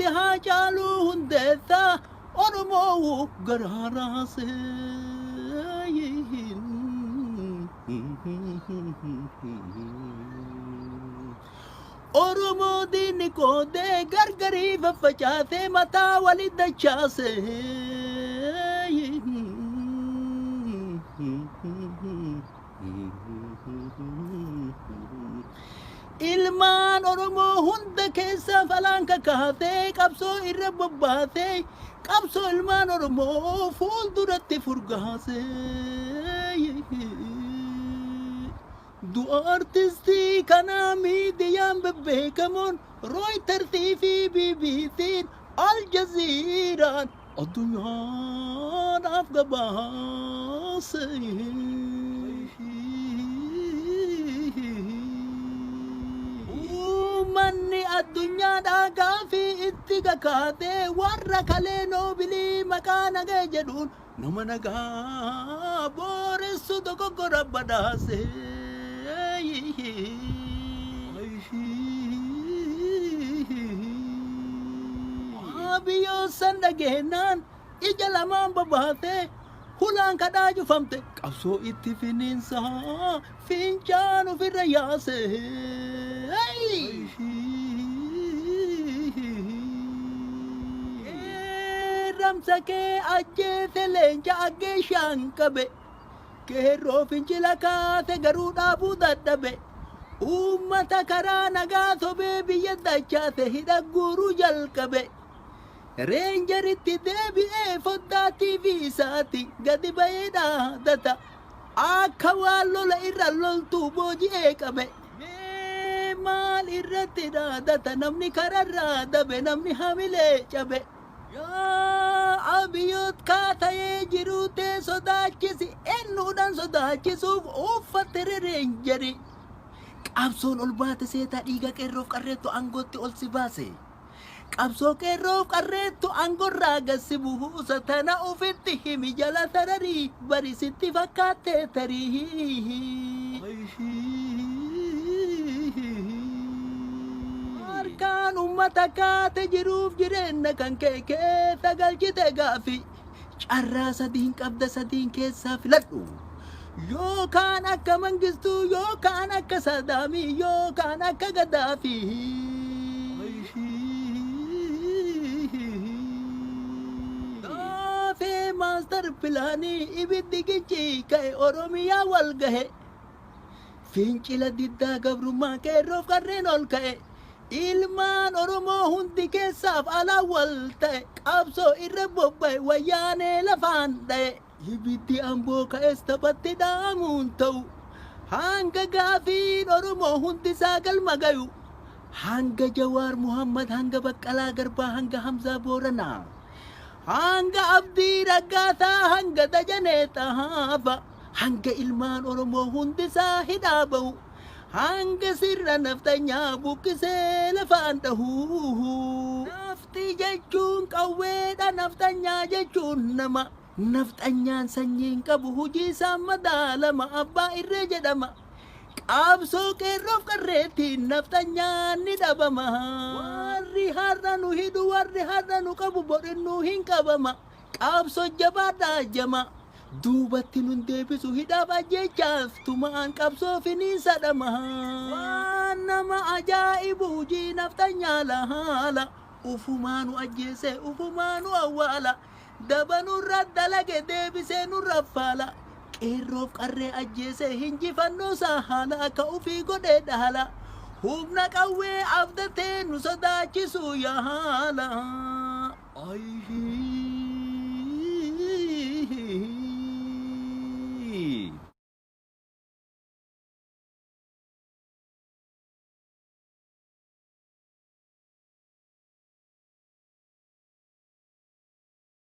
Artisti Haacaaluu Hundeessaa Oromoo garaa raasee. Oromoo diinni qoodee gargarii faffacaasee mataa walitti dachaasee. Ilmaan Oromoo hunda keessaa falaan kakaasee qabsoo irra bobbaasee qabsoo ilmaan Oromoo fuulduratti furgaasee. Du'a artistii kanaa miidiyaan bebbeekamoon Rooyitarsii fi BBC'n Al Jazeeraan addunyaadhaaf gabaase. Uummanni addunyaadhaa gaafii itti kakaatee warra kalee noobilii maqaa nagee jedhuun nama nagaa booressu dogoggora badhaase. Abiyyoo san dhageenyaan ija lamaan babaatee hulaan kadhaa cufamte qabsoo itti finiinsaa fincaan ofirra yaase. Ramsa kee ajjeese leenca aggeeshaan qabe qeerroo fincila kaase garuu dhaabuu dadhabe. Uummata karaa nagaa sobee biyya dachaase hidha guuruu jalqabe. Reenjeritti deebi'ee foddaa TV isaati gadi ba'ee dhaadata. Akka waan lola irra loltuu booji'ee qabe. Mee maal irratti dhaadata namni kararraa dabe namni hamilee cabe. Yaa Abiyoot kaatayee jiruu tee sodaachisi eenyuudhaan sodaachisuuf uffatte reenjeri. Qabsoon ol baate seetaa dhiiga qeerroof qarreettu aangootti ol si baase. Qabsoo qeerroof qarreettu aangorraa gassi buusa tana ofitti himi jala sararii bari sitti fakkaattee tarii. Harkaan uummata kaate jiruuf jireenya kan kee keessa galchite gaafi. Carraa sadiin qabda sadiin keessaa filadhu. Yookaan akka Mangistuu yookaan akka Sadaamii yookaan akka Gaddaafii. Gaafee maastar pilaanii ibiddi gincii ka'e Oromiyaa wal gahe. Fincila diddaa gabrummaa qeerroof qarreen ol ka'e. Ilmaan Oromoo hundi keessaaf alaa wal ta'e qabsoo irra bobba'e wayyaanee lafaan dha'e. Ibiddi amboo ka'es taphatti dhaamuun ta'u. Hanga gaafiin Oromoo hundi isaa galma gayu. Hanga Jawaar Muhammad, hanga Baqqalaa Garbaa, hanga Hamzaa Booranaa. Hanga Abdii Raggaasaa, hanga Dajanee Xahaafa. Hanga ilmaan Oromoo hundi isaa hidhaa ba'u. Hanga sirna naftanyaa buqqisee lafaan dhahu. Nafti jechuun qawweedha, naftanyaa jechuun nama. Nafxanyaan sanyiin qabu hojii isaan madaalama abbaa irree jedhama. Qabsoo qeerroof qarreettiin nafxanyaan ni dhabama. Warri har'a nu hidhu warri har'a nu qabu borinnuu hin qabama. Qabsoo jabaadhaa jama. Duubatti nun deebisu hidhaaf ajjeechaaf tumaan qabsoo finiinsa dhama. Waan nama ajaa'ibu hojii nafxanyaa laala. Ufumaa nu ajjeese ufumaa nu awwaala. Daba nurra dalage deebisee nurra faala. Qeerroof qarree ajjeese hinjifannoo isaa haala akka ofii godhee dhahala. Humna qawwee abdatee nu sodaachisu yaala.